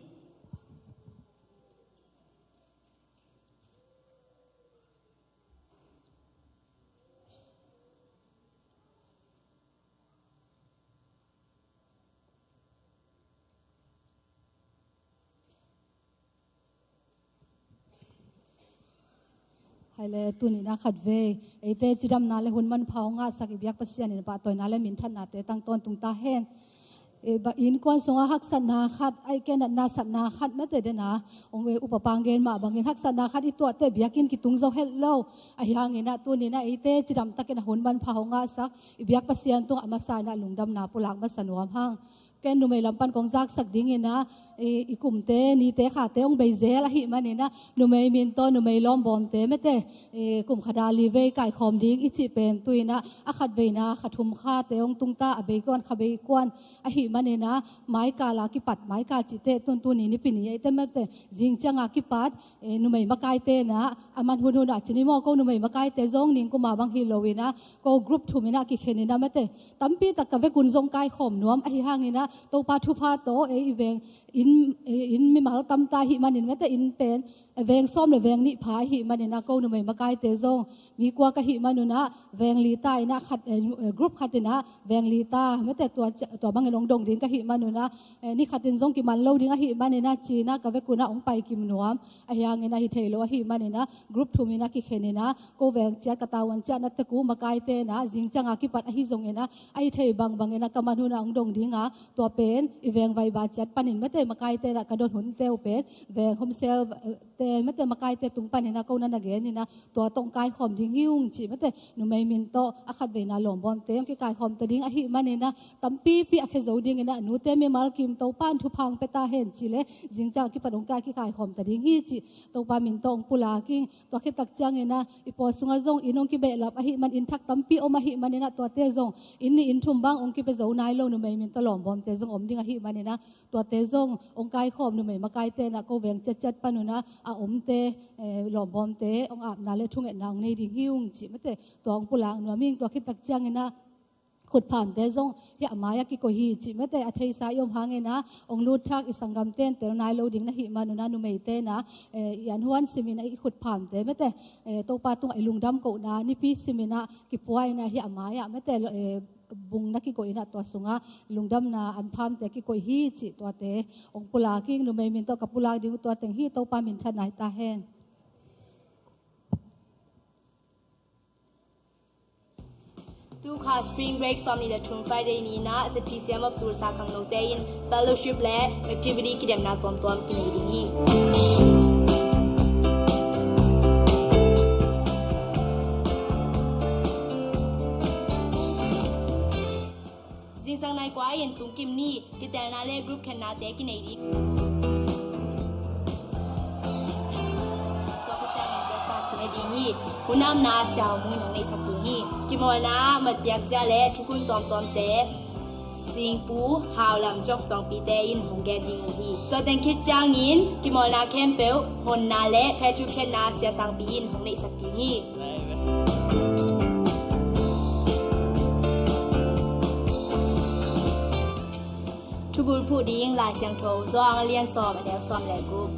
Hai le, tuni inah khatvei eite cidamna le hun manpha hong ngahsak i biak Pasian in pahtawina le minthanna te tang tawntung ta hen. E, ba, innkuan sungah haksatna khat, ahih kei leh natna satna khat mate dena, hong, e, upa pa hong gen mah bangin haksatna khat i tuah teh biakinn kitung zo het lo. Ahi hang inah tuni inah eite cidam takin a hun manpha hong ngahsak i biak Pasian tungah a masa inah lungdamna pulak masa nuam hang. Ken numei lam pan kong zaksak ding inah, i, i kumte, nite, khate hong bei zel ahih man inah, numei min tawh numei lawmbawmte mate, i, kum khat a li vei kaikhawm ding i cih pen tu inah, a khatveina kha thum khate hong tung ta, a bei kuan kha bei kuan ahih man inah, maikal a kipat, maikal cihte tun tuni nipi ni eite mate, zing ciang a kipat, e, numei makaite inah, a man hunhun ah cin i maw, ko numei makaite zong ningkum a bang hi lo inah, ko group thum inah kikhen inah mate, tampi tak ka vekun zong kaikhawm nuam ahi hang inah, Topa thupha tawh, e, i veng, in, e, in mimal tam ta ahih man in mate, in pen, e, veng sawm le veng nih pha ahih man inah, ko numei makaite zong mi kua ka hih man un ah, veng li ta inah khat, e, group khat inah veng li ta mate, tua, tua bangin hong dong ding ka hih man un ah, e, ni khat in zong kiman lo ding ahih man inah, ci inah ka vekun ah hong pai kim nuam. Ahi hang inah hi thei lo ahih man inah, group thum inah kikhen inah, ko veng ciat ka tavuan ciat na tek uh makaite inah, zing ciang a kipat ahi zong inah, ahi thei bangbang inah ka man hun ah hong dong ding a, tua pen i veng vaiba ciat panin mate makaite inah ka don hunte uh pen, veng home cell, e, te mate makaite tung pan inah ko na na gen inah, tua tawh hong kaikhawm ding hi ung cih mate, numei min tawh a khatveina lawmbawmte hong kikaikhawm ta ding ahih man inah, tampipi a khia zo ding inah, nute mimal kim, Topa in thupha hong pia ta hen ci le, zing ciang a kipat hong ka kikaikhawm ta ding hi cih Topa min tawh hong pulak ing. Tua khit tak ciang inah, i pawl sungah zong inn hong kibehlap ahih man, inn thak tampi om ahih man inah, tuate zong inn nih inn thum bang hong kipia zo nai lo, numei min tawh lawmbawmte zong om ding ahih man inah, tuate zong hong kaikhawm, numei makaite inah ko veng ciatciat pan un ah a omte, e, lawmbawmte hong apna le thungetna hong nei ding hi ung cih mate, tua hong pulak nuam ing. Tua khit tak ciang inah, khutphamte zong hih a mai ah kikoih hi cih mate, a theisa i om hang inah, hong lut thak i sanggamte in tel nai lo ding na hih man un ah, numeite inah, e, i an huan sim inah i khutphamte mate, e, Topa tungah i lungdam kohna nipi sim inah kipua inah, hih a mai ah mate, lo, e, bung na kikoih inah, tua sungah lungdamna anphamte kikoih hi cih tuate hong pulak ing. Numei min tawh ka pulak ding uh tua teng hi. Topa minthanna hi ta hen. Tu kha Spring Break sawmnih le thum Friday ni inah Z P C M of Tulsa khangnote in fellowship le activity kidemna tuamtuam kinei ding hi. Zingsang nai kua in tungkim ni kitelna le group khennate kinei ding. Tua khit ciangin breakfast kinei ding hi. Hunamna siaumui in hong neihsak ding hi. Kimawlna matpiak zia le thukhun tuamtuamte Singpu, Haulam, Jok Tuangpite in hong gen ding uh hi. Tua teng khit ciangin kimawlna khempeuh honna le phethu phiatna siasangpi in hong neihsak ding hi. Thubul phuh ding Lai Siangtho, Zawhang a lian sawm, a neu sawm le guk.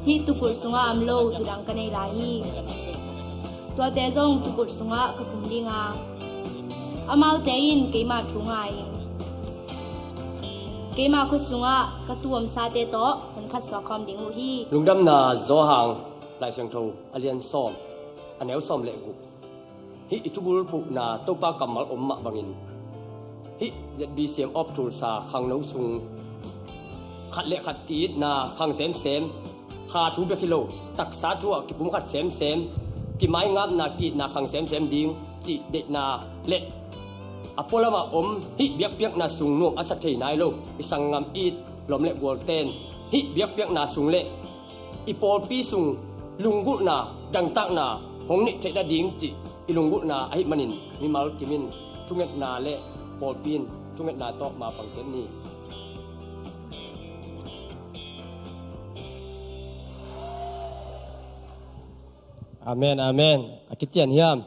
Hih tukulh sungah a om lo tudang ka nei lai hi. Tuate zong tukulh sungah ka khum ding a, amaute in keima thu ngai in, keima khut sungah ka tu omsate tawh hun khat suak khawm ding uh hi. Lungdamna Zawhang Lai Siangtho a lian sawm, a neu sawm le guk. Hih i thubul phuhna Topa kammal om mah bangin, hih Z B C M op thulsa khangno sung khat le khat ki-itna khang semsem, kha thu bek hi lo, taksa thu ah kipumkhat semsem, kimaingapna ki-itna khang semsem ding cih deihna le a pualamah om hih biakpiakna sung nuam a sa thei nai lo i sanggam it lawm le gualten hih biakpiakna sung le i pawlpi sung lunggulhna, dangtakna hong neih theih nading cih i lunggulhna ahih manin mimal kimin thungetna le pawlpi in thungetna tawh mapang ciat ni. Amen, amen. A kician hiam?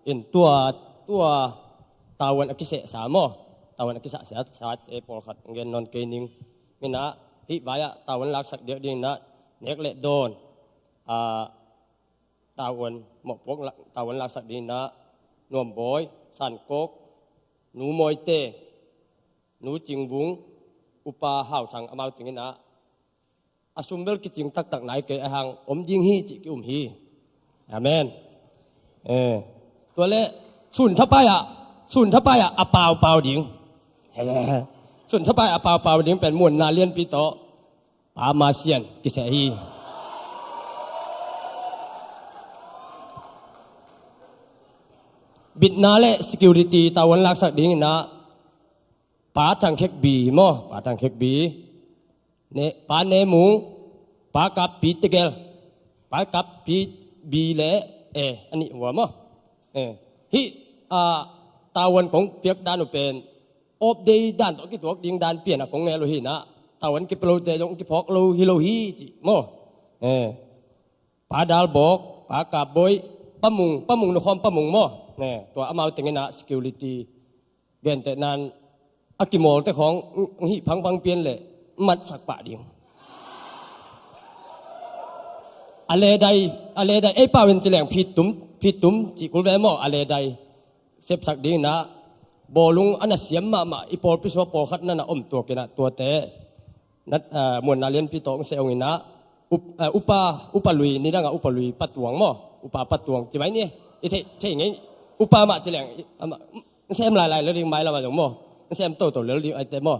In tua, tua tavuan a kisehsa maw? Tavuan a kisahsa, sate pawlkhat hong gen nawn kei ning. Minah hih vai-ah tavuan laksak diak dinginah nek le dawn, a, tavuan mawhpuak la-, tavuan laksak dinginah Nuambawi, Sankok, Nu Mawite, Nu Cingvung, Upa Hauthang amau tinginah a sum bel kicing taktak nai kei a hang om ding hi cih ki-um hi. Amen. Eh. Tua le sun thapai-ah, sun thapai-ah a paupau ding. Sun thapai-ah a paupau ding pen muanna lianpi tawh Pa Masian kiseh hi. Bitna le security tavuan laksak dinginah Pa Thang Khek Bi maw, Pa Thang Khek Bi. Ne, Pa Ne Mung, Pa Kap Pi Tegel, Pa Kap Pi Bi le, eh, a nih vua maw. Eh, hih, ah, tavuan kong piak dan uh pen off day dan tawh kituak ding dan pian a kong ngel uh hinah, tavuan kipelote zong kiphawk lo hi lo hi cih maw. Eh, Pa Dal Bawk, Pa Kap Bawi, Pa Mung, Pa Mung nukhawm Pa Mung maw. Eh, tua amau tenginah security gentehnan a kimawlte khawng hih phangphang pian le matsak pah ding. A ledai, a ledai ei pau in ci leng phittum, phittum cih kul ve maw, a ledai sepsak dinginah bawlung a na siam mahmah i pawlpi sua pawlkhat na na om tuakinah tuate na, ah, muanna lianpi tawh hong seh honginah up-, ah, upa, upa lui, nidangah upa lui Pa Tuang maw, upa Pa Tuang ci mai ni. I thei, thei ngei upa mah ci leng amah sem lailai lo ding mailamah zong maw. Sem toto lel ding aite maw.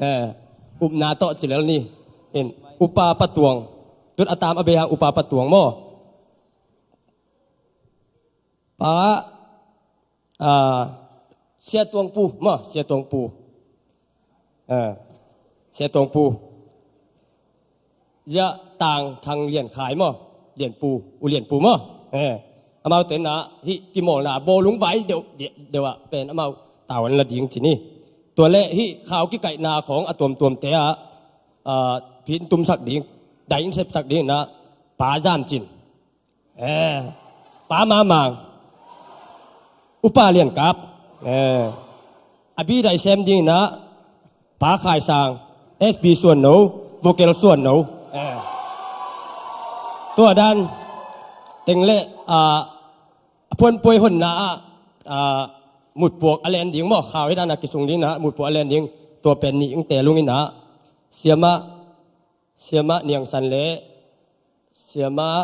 Eh, upna tawh ci lel ni. In, upa Pa Tuang. Tut a tam a bei hang upa Pa Tuang maw. Pa, ah, Sia Tuang Pu maw, Sia Tuang Pu. Ah, Sia Tuang Pu. Zia Tang Thang Lian Khai maw, Lian Pu, U Lian Pu maw. Eh, amau tenah hih kimawlna bawlung vai deuh, deuh, deuh ah pen amau tavuan la ding ci ni. Tua le hih khau kikaihna khawng a tuamtuamte ah, ah, phin tumsak ding, dai in sepsak dinginah Pa Zam Cin. Eh, Pa Mamang, Upa Lian Kap. Eh, a bi dai sem dinginah Pa Khai Sang, S B Suan No, vocal Suan No. Eh. Tua dan teng le, ah, a phuanpuai honna ah, ah, mutpuak a len ding maw, khau hi dan a kisung dinginah mutpuak a len ding, tua pen nih ing te lunginah Siamah, Siamah Niang San le Siamah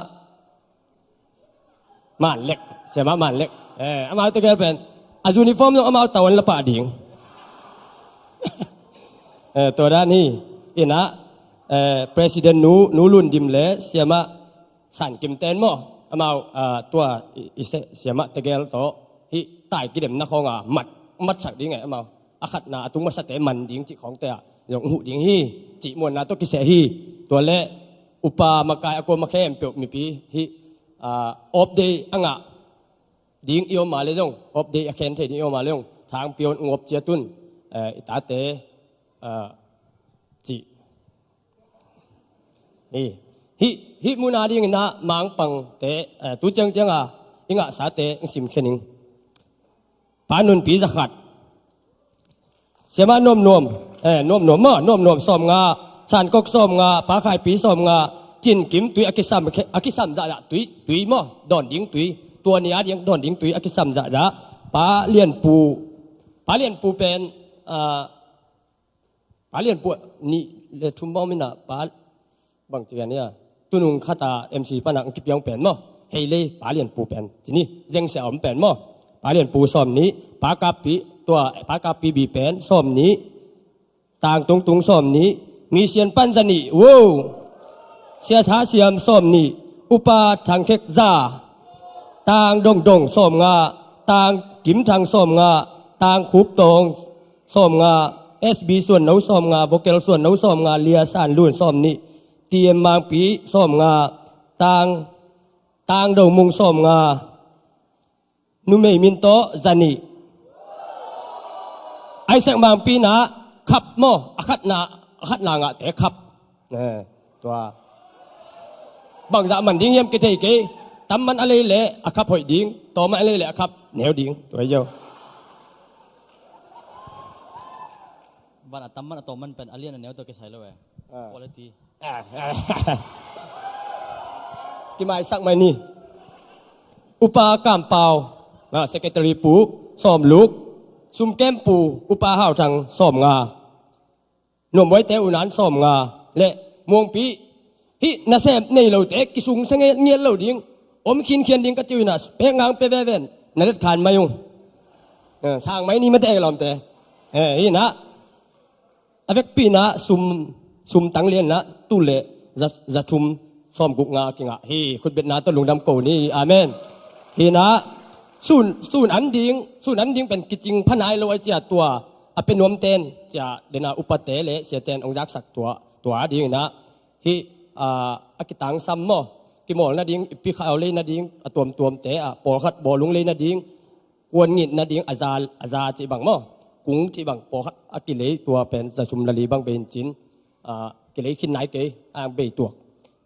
Man Lek, Siamah Man Lek. Eh, amau tegel pen a uniform zong amau tavuan la pah ding. Eh, tua dan hi. Inah, eh, President Nu, Nu Lun Dim le Siamah San Kim ten maw, amau, ah, tua i, i se, Siamah tegel tawh hih tai kidemna khawnga mat, matsak ding eh amau. A khatna a tung masate man ding cih khawngte ah zong huh ding hi, cih muanna tawh kiseh hi. Tua le upa makai a kuama khempeuh mipi hih Off day a ngah ding i om mah le zong, off day a khen thei ding i om mah le zong, thangpi on ngop ciat un, i tate cih. Hih, hih mun a dingin ah Mangpangte, tu ciangciang a i ngahsate hong sim khe ning. Pa Nunpi za khat. Siama Nuamnuam, eh, Nuamnuam maw, Nuamnuam sawmnga, Sankok sawmnga, Pa Khaipi sawmnga, Cin Kim tui a kisam, a kisam zahzah tui, tui maw, dawn ding tui, tua ni a ding dawn ding tui a kisam zahzah. Pa Lianpu, Pa Lianpu pen, ah, Pa Lianpu nih le thum bang om in ah, pa bang ci gen ia, tunung khat a M C pan ah kipiang pen maw, hei lei Pa Lianpu pen ci ni, zengsia om pen maw. Pa Lianpu sawm nih, Pa Kapi, tua Pa Kapi bi pen sawm nih, Tang Tungtung sawm nih, Misian pan za nih, wo. Sia Tha Siam sawm nih, Upa Thang Khek za, Tang Dongdong sawmnga, Tang Kim Thang sawmnga, Tang Khup Tawng sawmnga, S B Suan No sawmnga, Vocal Suan No sawmnga, Lia San Lun sawm nih, T M Mangpi sawmnga, Tang, Tang Do Mung sawmnga, Numei Min tawh za nih. Isaac Mangpi na khap maw, a khatna, a khatna ngahte khap. Eh, tua bangzah man ding hiam kithei kei. Tam man a lei leh a khap hoih ding, tawm man a lei leh a khap neu ding. Tua hi ziau. Van a tam man a tawm man pen a lian a neu tawh kisai lo eh. Ah. Quality. Kimaisak mai ni. Upa Kampau, ah, Secretary Pu sawmluk, Sumkem Pu Upa Hau Thang sawmnga, Nuambuaite Unan sawmnga, le Muangpi hih nasem nei lote kisungsa ngiat lo ding, om khinkhian ding ka ci uh in ah, pek ngang pe veven, na let khan mai ung. Eh, sang mai ni mate lawmte. Eh, hi in ah, a vekpi in ah sum, sum tang lian in ah tul le za, za thum sawmguk nga kingah hi. Khutbetna tawh lungdam ko ni. Amen. Hi in ah sun, sun an ding, sun an ding pen kicing pha nai lo ai cia, tua a pe nuamten cia, den a upate le siaten hong zaksak tua, tua ding in ah hih, ah, a kitangsam maw, kimawl nading, i pi khau lei nading, a tuamtuamte ah pawlkhat bawlung lei nading, kuan ngit nading, a za, a za cih bang maw, kung cih bang pawlkhat a kilei, tua pen za sum la li bang bei in cin, ah, kilei khin nai kei, a bei tuak.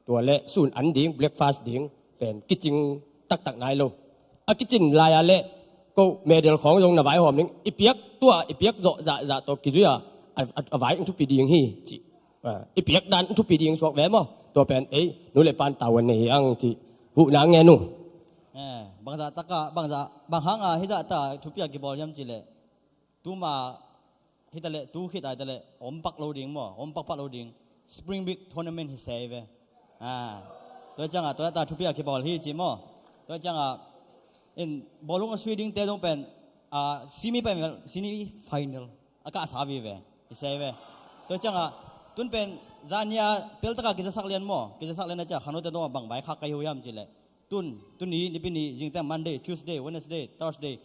Tua le sun an ding, breakfast ding pen kicing taktak nai lo. A kicin lai a le ko medal khawng zong na vaihawm ding, i piak tua, i piak zawh zahzah tawh kizui a, a, a, a vai hong thupi ding hi cih. Ah, i piak dan thupi ding suak ve maw. Tua pen ei nu le pan tavuan nei hi ang cih huhna ngen uh. Eh, bangzah taka, bangzah, bang hanga hizah ta thupi a kibawl hiam cih leh, tuma hita leh, tu khit a hita leh om pak lo ding maw, om pak pak lo ding. Spring Break Tournament hi se ve. Ah, tua ciangah tua ta thupi a kibawl hi cih maw. Tua ciangah in bawlung a sui dingte zong pen, ah, semi pen, semi final a kah sa vive, i se ve. Tua ciangah tun pen zania teltaka kizasak lian maw, kizasak lian a ciah khangnote tawh bang vai khak ka hi uh hiam cih leh, tun, tuni, nipi ni, zingteng Monday, Tuesday, Wednesday, Thursday,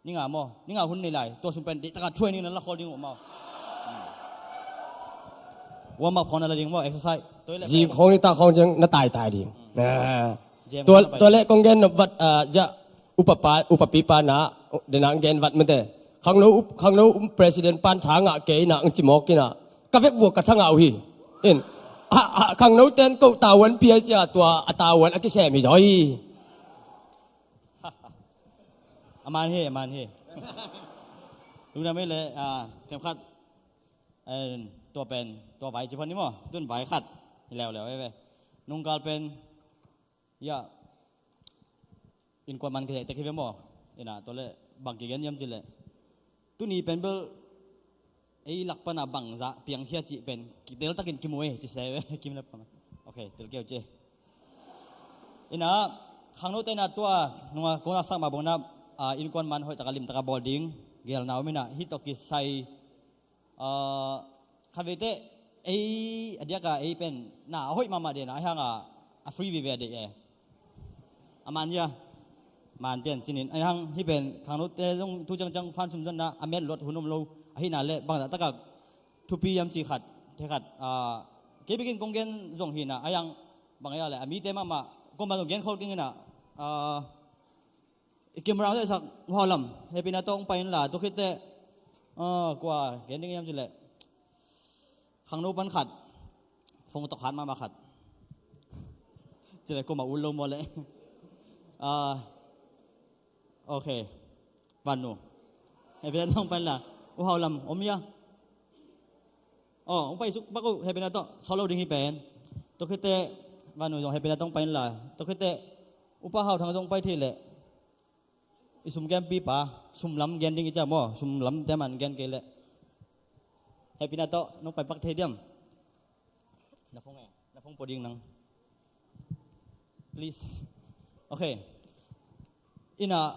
ninga maw, ninga hun nei lai, tua sung pen deihtaka training na la khol ding uh maw. Warm up khawng na la ding maw, exercise. Zing khawng nitak khawng ciang na taitai ding. Ah. Tua, tua le kong gen vat, ah, ja, upa pa, upa pipa na, dena gen vat mate. Khangno, khangno president pan tha ngah kei na, ng cimawk kina. Ka vek vuak ka tha ngah uh hi. In, ah, ah, khangno ten ko tavuan pia cia tua, a tavuan a kisem hi zaw hi. A man hi, a man hi. Lungdam hi le, ah, khem khat. Eh, tua pen, tua vai ci phan ni maw, tun vai khat. Leuleu, eh, ve. Nungkal pen, ya, innkuan man ka hektek hi ve maw. Ina, tua le, bang kigen hiam cih leh, tuni pen bel, ei lak pana bangzah piangkhia cih pen, kitel takin kimu e, ci se ve, kim le pam. Ok, tel keu ci. Ina, khangnote na tua, nunga kong sak mah bang na, ah, innkuan man hoih taka lim taka bawl ding, gelna om ina, hih tawh kisai, ah, khatvei teh, ei, a diaka ei pen, na a hoih mahmah dena, a hianga, a free vive a dei e. A man hia, man pian cinin, a hiang hih pen, khangnote zong tu ciangciang fan sum zonna, a met luat hun om lo, a hihna le, bangzah taka, thupi hiam cih khat, thei khat, ah, kei bikin kong gen zong hina, a hiang bang a le, a mite mahmah, Kuamah zong gen khol keng in ah, ah, i camera zong sak, U Hau Lam, hehpihna tawh hong pai inla, tua khit teh, ah, kua gen ding hiam cih leh, khangno pan khat, phone tawh khat mahmah khat. Cih leh kuamah ut lo maw leh. Ah, ok. Vannu, hehpihna tawh hong pai inla, U Hau Lam om hia? Aw, hong pai suk pak uh, hehpihna tawh, sawt lo ding hi pen. Tua khit teh Vannu zong hehpihna tawh hong pai inla, tua khit teh Upa Hau Thang zong hong pai thei leh, i sum genpipa, sum lam gen ding i ci a maw, sum lam te man gen kei leh, hehpihna tawh nong pai pak thei diam? Na phone e, na phone pua ding nang. Please. Ok. In ah,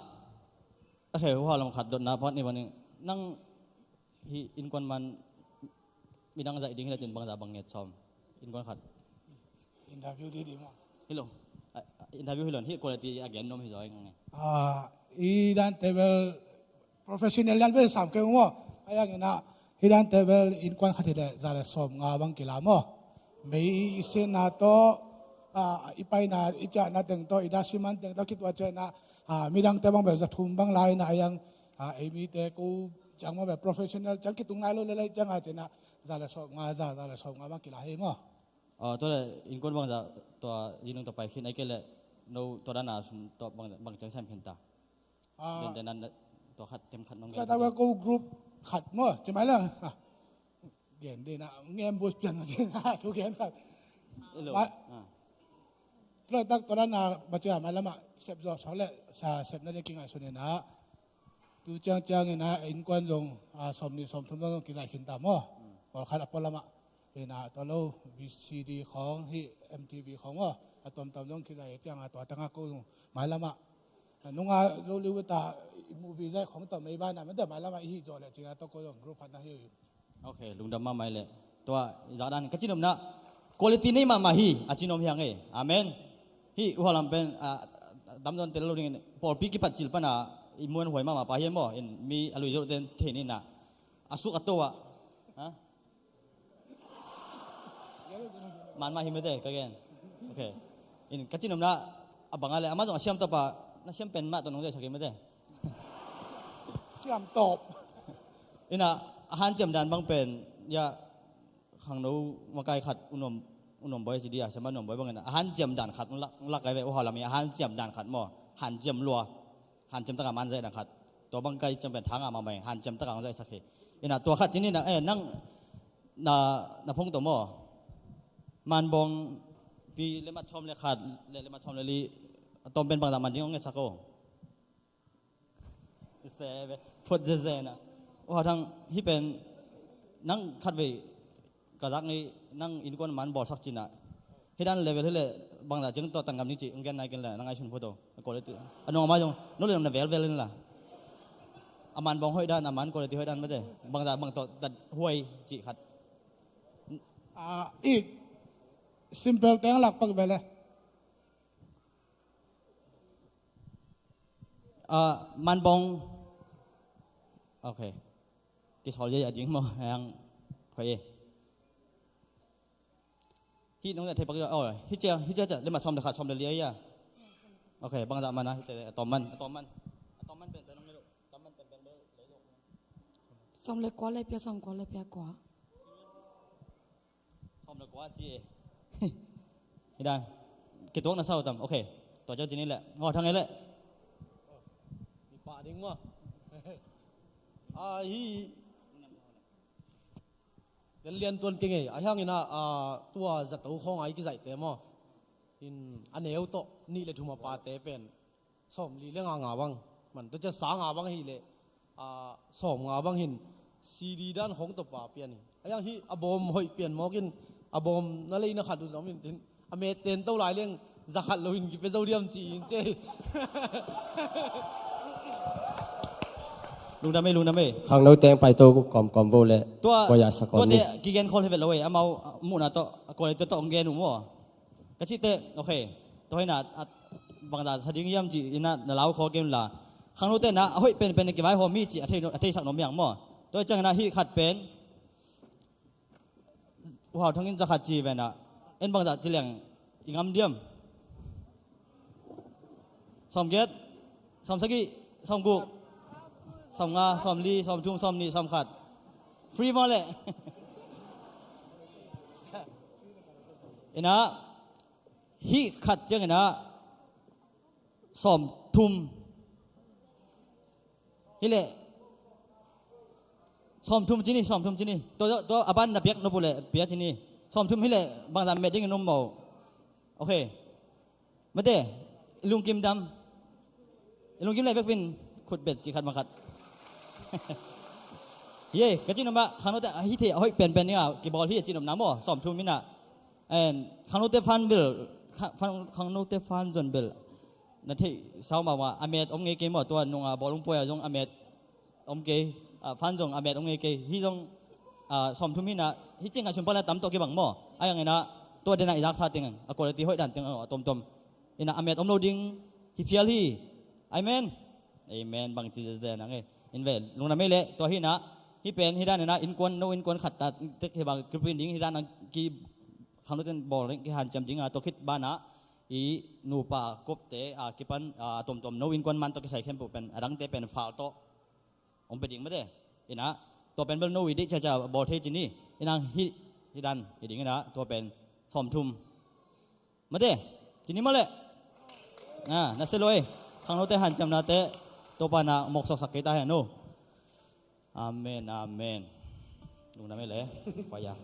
ok, U Hau Lam, khat dotna phat ni bang in, nang hih innkuan man midang zaih ding hi leh cin bangzah bang nget sawm? Innkuan khat. Interview ding ding maw? Hi lo. Ah, interview hi lo, hih quality a gen nuam hi zaw ing e. Ah, i dan table professional lian bel sam kei maw. A yang in ah, hih dan table innkuan khat hi leh za le sawmnga bang kila maw. Mei i sinna tawh, ah, i paina, i ciahna teng tawh, i dasiman teng tawh kituak ciangin ah, ah, midangte bang bel za thum bang lai in ah, a yang, ah, ei mite ko ciang maw bel professional ciang kitung nai lo lel ciang a cin ah, za le sawmnga, za, za le sawmnga bang kila hi maw. Aw, tua leh innkuan bangzah tua zinung tawh pai khin, ahih kei leh no tua dan a sum tawh bang, bang ciang sem khin ta? Ah. Gentehna, tua khat, tem khat nong gen ta. Tua ko group khat maw, ci mai lang. Ah. Gen ding na, ngen bus pian na, ci na, tu gen khat. Hello. Ma-, ah. Tua tak tua dan a, ma ci a, mailam ah sep zaw sawk leh, sa sepna ding kingaihsun in ah. Tu ciangciang in ah, innkuan zong, ah, sawmnih sawmthum zong kizai khin ta maw. Hmm. Pawlkhat a pualam ah. In ah, tua lo, V C D khawng, hih M T V khawng maw. A tuamtuam zong kizai ciang a, tua tangah ko zong mailam ah, nunga zo liu ta, movie zai khawng tawh mei bana, mete mailam ah i hih zawh leh cina tawh ko zong group khat na hi. Ok, lungdam mahmah leh. Tua, i zak dan, ka cihnopna, quality nei mahmah hi, a cihnop hiang e. Amen. Hih U Hau Lam pen, ah, damdawn tel lo ding in, pawlpi kipat cil pana, i muanhuai mahmah pa hi maw, in mi a lui zo ten thei ni na. A suk a to ah. Ha? Man mah hi mete, ka gen. Ok. In ka cihnopna a bang a leh, amah zong a siam tawp a, na siam pen mah tawh nong zai sak hi mete. Siam tawp. In ah, a hanciam dan bang pen, ya, khangno makai khat, U Nuam, U Nuam Bawi si dia, siama Nuam Bawi bang in ah, a hanciam dan khat, lak, lak ai ve, U Hau Lam i a hanciam dan khat maw, hanciam lua. Hanciam taka man zaih dan khat. Tua bang kai ciang pen thanga mahmah ing, hanciam taka hong zaihsak hi. In ah tua khat ci ni na, eh, nang na, na phone tawh maw. Manbawng pi lemat sawm le khat le lemat sawm le li, a tawm pen bangzah man ding hong ngetsak o. Se ve, phot zeze na. U Hau Thang, hih pen nang khatvei ka zak ngei, nang innkuan man bawlsak cin ah, hih dan level hi leh bangzah ciang tua tang ngam ding cih hong gen nai ken la, na ngaihsun phot o. A kawlete a nuam a zong no le na velvel in la. A manbawng hoih dan, a man quality hoih dan mate, bangzah bang tawh dat huai cih khat. Ah, i simple teng lak pak ve le. Ah, manbawng. Ok. Kisawl ziahziah ding maw, hang. Hoih e. Hih nong thei pak, oh, hih cia, hih cia cia, le ma sawm le khat, sawm le li a ia. Ok, bangzah man a, hih cia, a tawm man, a tawm man. A tawm man pen pen nong nilo, tawm man pen pen le lo. Sawm le kua le pia, sawm kua le pia kua. Sawm le kua ci e. Hih dan. Kituak na sau tam. Ok. Tua ciang ci ni le. Ngawh Thang e le. I pah ding maw. Ah, hih. Tel lian tuan kei ngei. A hiangin ah, ah, tua zato khawng a i kizaihte maw. In a neu tawh nih le thum a pate pen. Sawmli le nga nga bang. Man tua cia sa nga bang hi le, ah, sawm nga bang hin C D dan khawng tawh pa pian hi. A yang hi a bawm hoih pian mawkin a bawm na lei na khat un om in tin. A met ten to lai leng za khat lo in kipia zo diam ci in ce. Lungdam e, lungdam e. Khangno teng pai to kawmkawm vo le. Tua, tua te kigen khol hi vet lo e. Amau muhna tawh, a kual tua tawh ong gen uh maw. Ka cihte, ok. Tua hi na, a, bangzah sa ding hiam ci ina na lau khol kei un la. Khangnote na, a hoih penpen kivaihawm hi ci a thei, a theisak nuam hiang maw. Tua hi ciangin ah hih khat pen, U Hau Thang in za khat ci ven ah, en bangzah ci leng i ngam diam? Sawmgiat, sawmsagih, sawmguk, sawmnga, sawmli, sawmthum, sawmnih, sawmkhat. Free maw leh. Inah, hih khat ciang inah sawmthum. Hileh sawmthum ci ni, sawmthum ci ni. Tua, tua a ban na piak nop uh leh pia ci ni. Sawmthum hileh bangzah met ding in um maw? Ok. Mate, i lungkim dam. I lungkim leh vekpin khut bet ci khat ma khat. Ye, ka ci nop mah khangnote a hi thei a hoih penpen ding a kibawl hi a ci nop na maw, sawmthum inah. And khangnote fan bel, kha-, fan, khangnote fan zon bel na theih sau mahmah, a met om ngei kei maw, tua nunga bawlung puai a zong a met om kei, ah, fan zong a met om ngei kei. Hih zong, ah, sawmthum hi inah, hih ciang a sum pan a tam tawh kibang maw. A yang inah, tua den a i zaksa teng, a quality hoih dan teng, a tomtom. Inah a met om lo ding, hi phial hi. Amen. Amen. Bang ci zeze nang e. In ve, lungdam ei leh, tua hi inah, hih pen, hih dan inah, innkuan, no innkuan khat ta, tek hi bang, kiprin ding, hih dan a ki, khangnoten bawl ding, kihanciam ding a, tua khit banah, i nupa kopte, a, kipan, a, tomtom, no innkuan man tawh kisai khempeuh pen, a dangte pen fal tawh. Hong pia ding mate. Inah, tua pen bel no i deih ciacia bawl thei ci ni. Inah hih, hih dan, hih ding inah, tua pen sawmthum. Mate, ci ni maw leh. Ah, na se lo e. Khangnote hanciamnate, Topa na mawk suaksak kei ta hen no. Amen, amen. Lungdam ei leh. Paya.